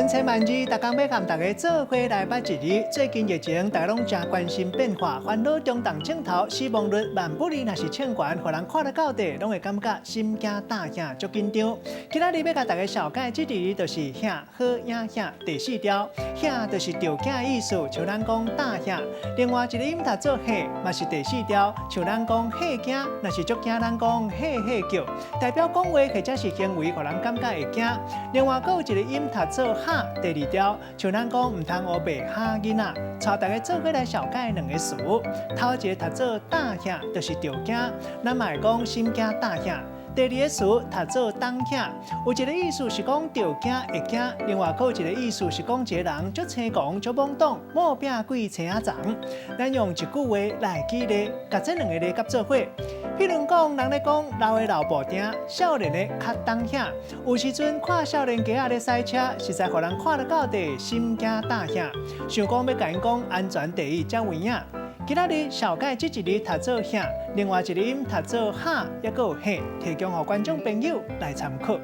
聞千萬字，逐工欲共大家做伙來捌一字。最近疫情，大家攏誠關心變化，煩惱中重症頭死亡率萬不離若是衝懸，予人看了到底，攏會感覺心驚膽驚，足緊張。今仔日欲共大家紹介這字，就是嚇好影響第四調，嚇就是著驚的意思，像咱講膽嚇。另外一个音讀做嚇，嘛是第四調，像咱講嚇驚，若是足驚，咱講嚇嚇叫，代表講話或者是行為，予人感覺會驚。另外，閣有一个音讀做哈，第二調，像咱講毋通烏白嚇囡仔。帶大家做伙來紹介兩个詞，頭一个讀做膽嚇，就是著驚，咱嘛會講心驚膽嚇。第二个詞讀做膽嚇，有一个意思是講著驚會驚，另外閣有一个意思是講一个人足青狂、足懵懂，某餅鬼青仔欉。咱用一句話來舉例，共這兩个字佮做伙。譬如講，人咧講老的老布丁，少年的較膽嚇。有時陣看少年家仔咧駛車，實在予人看了到底心驚膽嚇，想講欲共𪜶講安全第一才有影。今仔日紹介這一字讀做嚇，另外一个音讀做哈，抑閣有嚇，提供予觀眾朋友來參考。